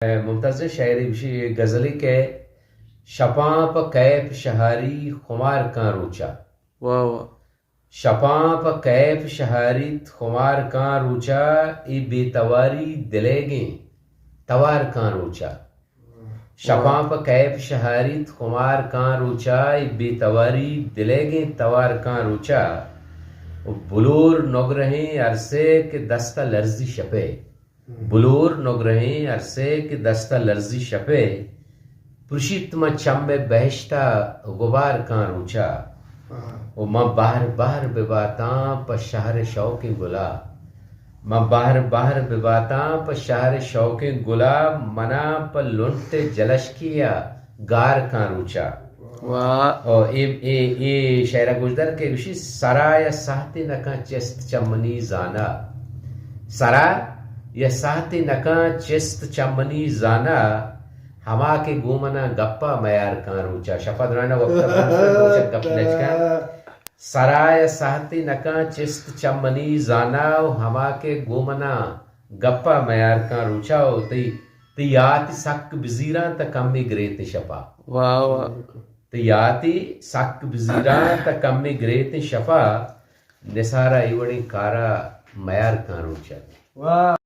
ممتاز جان، شاعری بشی غزلی کہ شپاں پہ کیپ شہاری خمار کاں روچا۔ واہ واہ۔ شپاں پہ کیپ شہاریت خمار کاں روچا، اے بے تواری دلیگیں توار کاں روچا۔ شپاں پہ کیپ شہاریت خمار کاں روچا، اے بے تواری دلیگیں توار کاں روچا۔ و بلور نگرہیں ارسے کہ دستا لرزی شپے۔ بلور نگرہیں ارسے کہ دستا لرزی شپے، پرشیت من چم بہشتا غبار کاں روچا۔ و من بہر بہر بباتاں پہ شہر شوقیں گلا۔ من بہر بہر بباتاں پہ شہر شوقیں گلا، منا پہ لنٹ جلشکیا گار کاں روچا۔ واہ۔ او اے، اے، اے شعرا گوشدار کہ گوشی، سرا یا ساہتے نکاں چست چمنی زانا۔ سرا یا ساہتے نکاں چست چمنی زانا، ہما کہ گوں منا گپا میار کاں روچا۔ شپا درانا وقتا گپ نچکاں۔ سرا یا ساہتے نکاں چست چمنی زانا، و ہما کہ گوں منا گپا میار کاں روچا، و تئی، تئی یاتی سک بزیراں تا کمی گریت شپا۔ واہ واہ۔ تئی یاتی سک بزیراں تا کمی گریتیں شپا، نثارا اے وڑیں کارا میار کاں روچا۔ واہ۔